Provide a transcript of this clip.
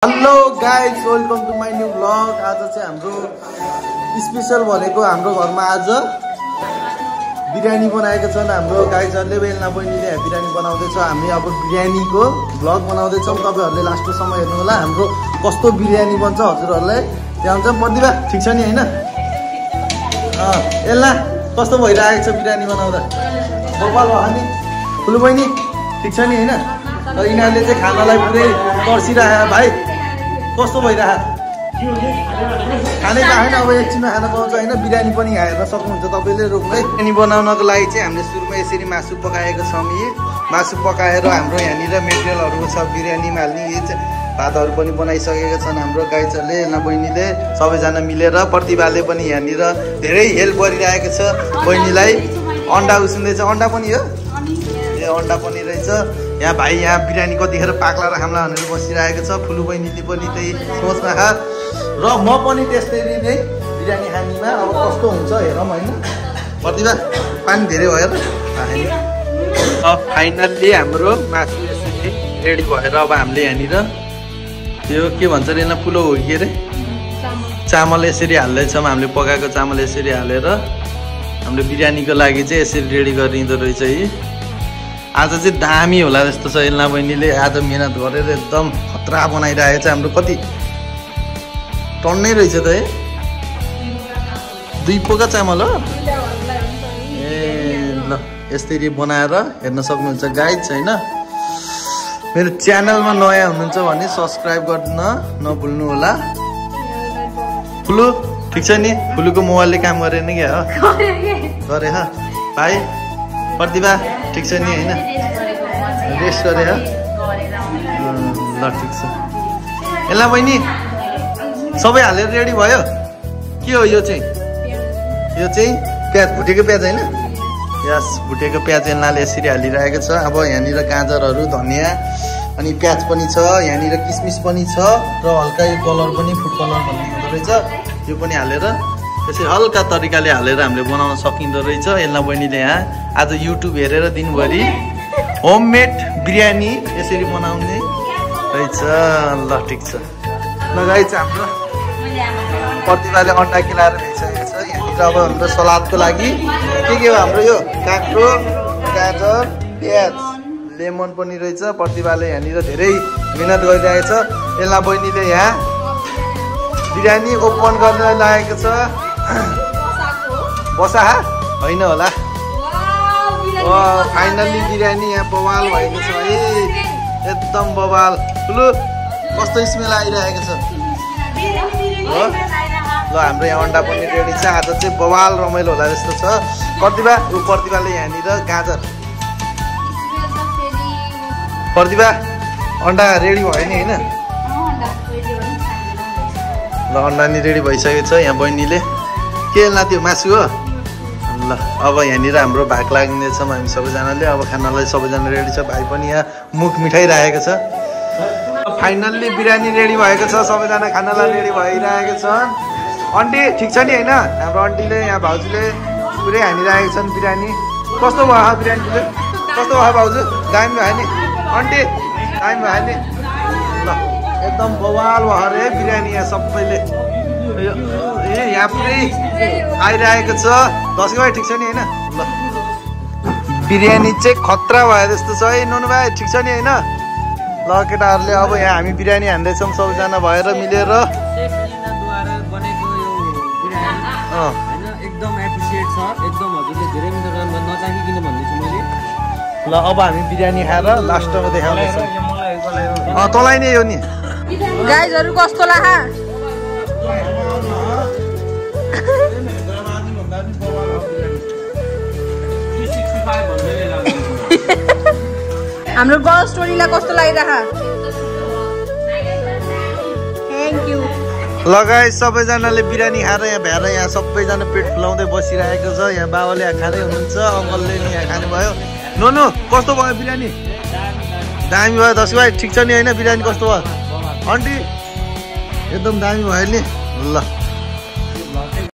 Hello guys, welcome to my new blog. आज चाहिँ हाम्रो स्पेशल भनेको हाम्रो घरमा आज बिरयानी बनाएको छन् हाम्रो गाइजहरूले। बेलना बहिनीले बिरयानी बनाउँदैछ। हामी अब बिरयानीको ब्लग बनाउँदैछौँ। तपाईँहरूले लास्टसम्म हेर्नु होला हाम्रो कस्तो बिरयानी बन्छ हजुरहरूलाई त्यहाँ हुन्छ। प्रतिभा ठिक छ नि होइन? यसलाई कस्तो भइरहेको छ बिरयानी बनाउँदा? गोपाल भयो नि ठुलो बहिनी ठिक छ नि होइन? यिनीहरूले चाहिँ खानालाई पुरै पर्सिरहे भाइ। कस्तो भइरहेको खानै पाएन। अब एकछिनमा खाना पाउँछ होइन? बिरयानी पनि हेर्न सक्नुहुन्छ तपाईँले। रोक्दै बिरयानी बनाउनको लागि चाहिँ हामीले सुरुमा यसरी मासु पकाएको छौँ। यी मासु पकाएर हाम्रो यहाँनिर मेटेरियलहरू छ बिरयानीमा हाल्ने। यी चाहिँ भातहरू पनि बनाइसकेका छन् हाम्रो गाइजहरूले। एल्ना बहिनीले सबैजना मिलेर, प्रतिभाले पनि यहाँनिर धेरै हेल्प गरिरहेको छ बहिनीलाई। अन्डा उसिन्दैछ। अन्डा पनि हो, ए अन्डा पनि रहेछ। यहाँ भाइ यहाँ बिरयानी कतिखेर पाक्ला र खाम्ला भनेर बसिरहेको छ। फुलु बहिनीले पनि त्यही सोचमा खा र म पनि त्यसरी नै बिरयानी खानीमा। अब कस्तो हुन्छ हेरौँ होइन? प्रतिभा पानी धेरै भयो र फाइनल्ली हाम्रो मासु यसरी रेडी भएर अब हामीले यहाँनिर त्यो के भन्छ अरे यसलाई पुलाउ हो के अरे चामल यसरी हाल्दैछौँ। हामीले पकाएको चामल यसरी हालेर हामीले बिरयानीको लागि चाहिँ यसरी रेडी गरिँदो रहेछ। यी आज चाहिँ दामी होला जस्तो छ। एल्ना बहिनीले आज मिहिनेत गरेर एकदम खतरा बनाइरहेको छ। हाम्रो कति टन्नै रहेछ त है? 2 पोका चामल हो। ए ल यसरी बनाएर हेर्न सक्नुहुन्छ गाइज होइन? मेरो च्यानलमा नयाँ हुनुहुन्छ भने सब्सक्राइब गर्न नभुल्नु होला। फुलु ठिक छ नि? फुलुको मोबाइलले काम गरेन क्या हो? गरे ह भाइ। प्रतिभा ठिक छ नि होइन? रेस्ट गरे ह? ल ठिक छ। एल्ना बहिनी सबै हालेर रेडी भयो? के हो यो चाहिँ? यो चाहिँ प्याज, भुटेको प्याज होइन? यस, भुटेको प्याज एल्नाले यसरी हालिरहेको छ। अब यहाँनिर गाजरहरू, धनियाँ अनि प्याज पनि छ। यहाँनिर किसमिस पनि छ र हल्का यो कलर पनि फुड कलर भन्ने हुँदो रहेछ। यो पनि हालेर त्यसरी हल्का तरिकाले हालेर हामीले बनाउन सकिँदो रहेछ। एल्ना बहिनीले यहाँ आज युट्युब हेरेर दिनभरि होममेड बिरयानी यसरी बनाउने रहेछ। ल ठिक छ। ल गाइज हाम्रो प्रतिभाले अन्डा केलाएर भइसकेको छ। यहाँनिर अब हाम्रो सलादको लागि के हो हाम्रो यो काँक्रो, गाजर, प्याज, लेमन पनि रहेछ। प्रतिभाले यहाँनिर धेरै मिहिनेत गरिरहेको छ। एल्ना बहिनीले यहाँ बिरयानी ओपन गर्न लागेको छ। बसा होइन होला? फाइनल्ली बिरयानी यहाँ बवाल भएको छ है, एकदम बवाल। ठुलो कस्तो स्मेल आइरहेको छ हो? ल हाम्रो यहाँ अन्डा पनि रेडी छ। आज चाहिँ बवाल रमाइलो होला जस्तो छ। प्रतिभाले यहाँनिर गाजर। प्रतिभा अन्डा रेडी भयो नि होइन? ल अन्डा नि रेडी भइसकेको छ। यहाँ बहिनीले के एल्ना त्यो मासु हो? ल अब यहाँनिर हाम्रो भाग लाग्नेछौँ हामी सबैजनाले। अब खानालाई सबैजना रेडी छ। भाइ पनि यहाँ मुख मिठाइरहेको छ। फाइनल्ली बिरयानी रेडी भएको छ। सबैजना खानालाई रेडी भइरहेको छ। आन्टी ठिक छ नि होइन? हाम्रो आन्टीले यहाँ भाउजूले पुरै हानिरहेको छन् बिरयानी। कस्तो भयो बिरयानी? कस्तो भयो भाउजू? दामी भयो नि? आन्टी दामी भयो नि? ल एकदम बवाल भयो अरे बिरयानी यहाँ सबैले। ए यहाँ पुरै आइरहेको छ। दसको भाइ ठिक छ नि होइन? ल बिरयानी चाहिँ खतरा भयो जस्तो छ है नोनु भाइ? ठिक छ नि होइन? ल केटाहरूले अब यहाँ हामी बिरयानी हान्दैछौँ सबैजना भएर मिलेर। एकदम एप्रिसिएट छ। एकदम हजुरले धेरै मिहिनेत नचाहिकन भन्दैछु मैले। ल अब हामी बिरयानी खाएर लास्टमा देखाउँदैछौँ। तँलाई नै हो नि गाइजहरु कस्तो लाग्यो? हाम्रो गर्ल स्टोरीलाई कस्तो लागिरहेको? Thank you. ल गाइस सबैजनाले बिरयानी खाएर यहाँ भ्याएर यहाँ सबैजना पेट फुलाउँदै बसिरहेको छ। यहाँ बाबाले यहाँ खाँदै हुनुहुन्छ, अङ्कलले नि यहाँ खानुभयो। नोनु कस्तो भयो बिरयानी? दामी भयो। दस भाइ ठिक छ नि होइन? बिरयानी कस्तो भयो? आन्टी एकदम दामी भयो नि? ल